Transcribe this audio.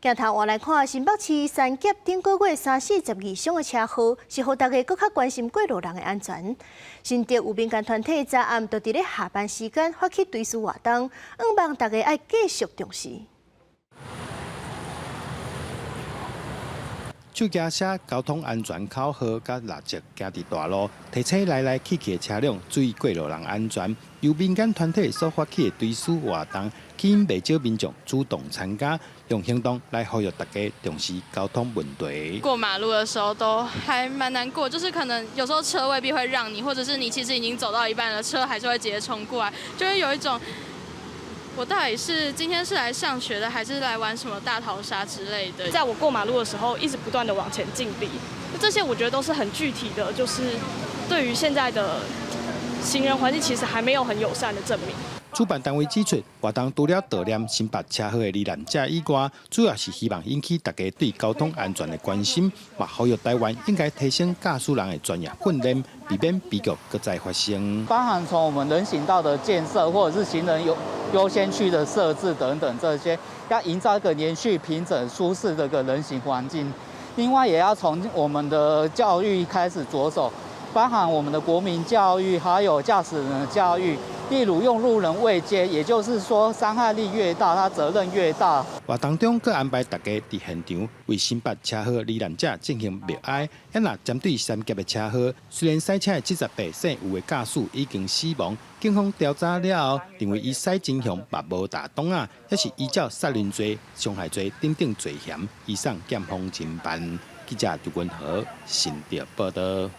鏡頭換來看，新北市三峽頂個月三死12傷的車禍，是予大家閣較關心過路人的安全。新竹有民間團體昨暗就佇咧下班時間發起追思活動，向望大家愛繼續重視。手機寫交通安全口號佮蠟燭，行佇大路，提醒來來去去的車輛注意過路人安全。由民間團體所發起的追思活動，吸引袂少民眾主動參加，用行動來呼籲大家重視交通問題。過馬路的時候都還蠻難過，就是可能有時候車未必會讓你，或者是你其實已經走到一半了，車還是會直接衝過來，就會有一種我到底是今天是來上學的，還是來玩什麼大逃殺之類的？在我過馬路的時候，一直不斷的往前進逼，這些我覺得都是很具體的，就是對於現在的行人環境其實還沒有很友善的證明。主辦單位指出，活動除了悼念新北車禍的罹難者以外，主要是希望引起大家對交通安全的關心，嘛呼籲台灣應該提升駕駛人的專業訓練，避免悲劇閣再發生。包含從我們人行道的建設，或者是行人優先區的設置等等，這些要營造一個連續、平整、舒適的個人行環境。另外，也要從我們的教育開始着手，包含我們的國民教育，還有駕駛人的教育。例如用路人位階，也就是說傷害力越大，他責任越大。活動中閣安排大家佇現場為新北車禍罹難者進行默哀。啊若針對三峽的車禍，雖然駛車的78姓吳的駕駛已經死亡，警方調查了後，認為伊駛真兇嘛無踏擋仔，抑是依照殺人罪、傷害罪等等罪嫌，移送檢方偵辦。記者劉文和新竹報道。